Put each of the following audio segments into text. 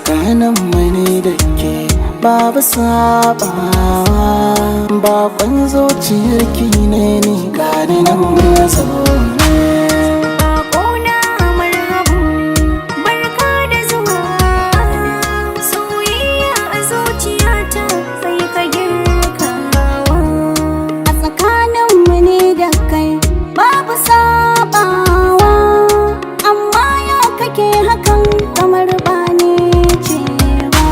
Tsakanin mani da ke babu sabawa. Bakon zuciyarki ne ni, gani nan zaune. Baƙona, marhabu, barka da zuwa. Soyayya a zuciyata sai ka girkawa. A tsakaninmu ne da kai babu sabawa, amma ya kake hakan kamar ba ni ce ba.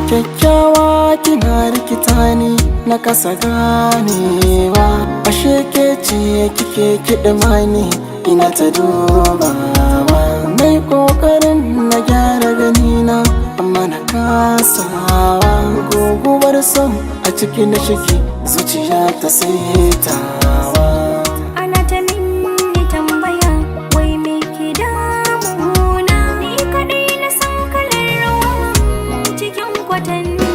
Kyakkyawa, kina rikita ni, na kasa ganewa. Ashe ke ce kike kiɗima ni, ina ta dubawa. Nai ƙoƙarin na gyara ganina, amma na kasawa. Guguwar son a cikin na shiki, zuciya ta saitawa. Ana ta minni tambaya, wai me ke damuna? Ni kaɗai na san kalar ruwan cikin kwatanni.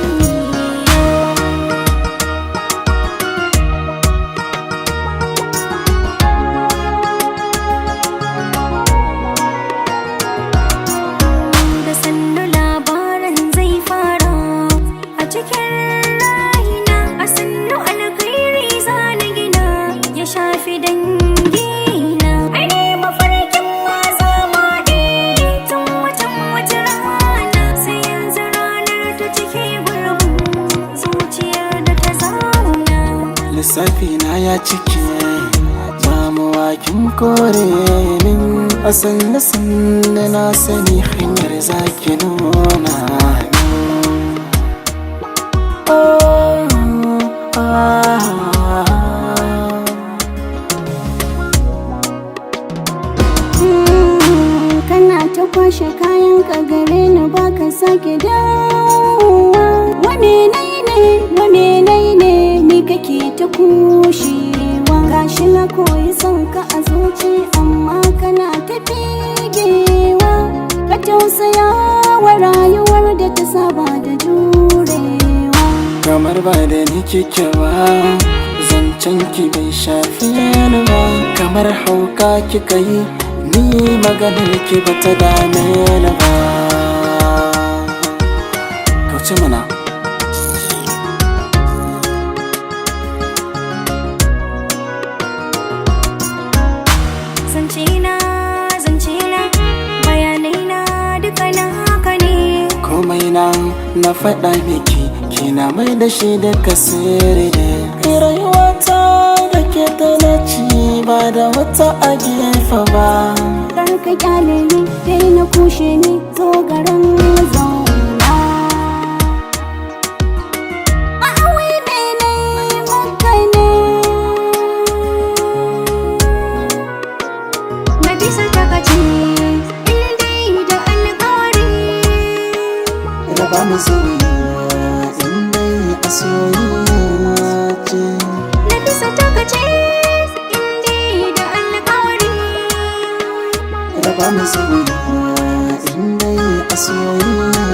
Da sannu labarin zai fara a cikin raina, a sannu alkhairi za na gina ya shafi dangina. Ai ne mafarkin ma zama ɗaya tun watan wata rana, sai yanzu ranar ta cike gurbin zuciyar da ta zauna. Lissafi na ya cike, damuwa kin kore min. A sannu sannu na sani hanyar zaki nuna min. Oh, ah, ah. Kana ta kwashe kayan ka gare ni, baka sake dawowa. Wa menene, wa menene ni kake ta kushewa? Gashi na koyi son ka a zuci, amma kana ta figewa. Ka tausaya wa rayuwar da ta saba da jurewa. Kamar ba da ni kike ba, zancen ki bai shafe ni ba. Kamar hauka kika yi, ni maganar ki bata dame ni ba. Kauce mana. Zance na, zance na, bayanai na duka naka ne. Komai na na faɗa miki, kina mai da shi da kasiri ne. Rayuwata da ke tana ci ba da wata a gefe ba. Kar ka kyale ni, daina kushe ni, zo garin zauna. A'a, wai mene maka ne? Na bisa ta kace in dai da alƙawari. Raba mu zauna in dai a soyayya ce. Na bisa ta kace in dai da alƙawari. Raba mu zauna in dai a soyayya.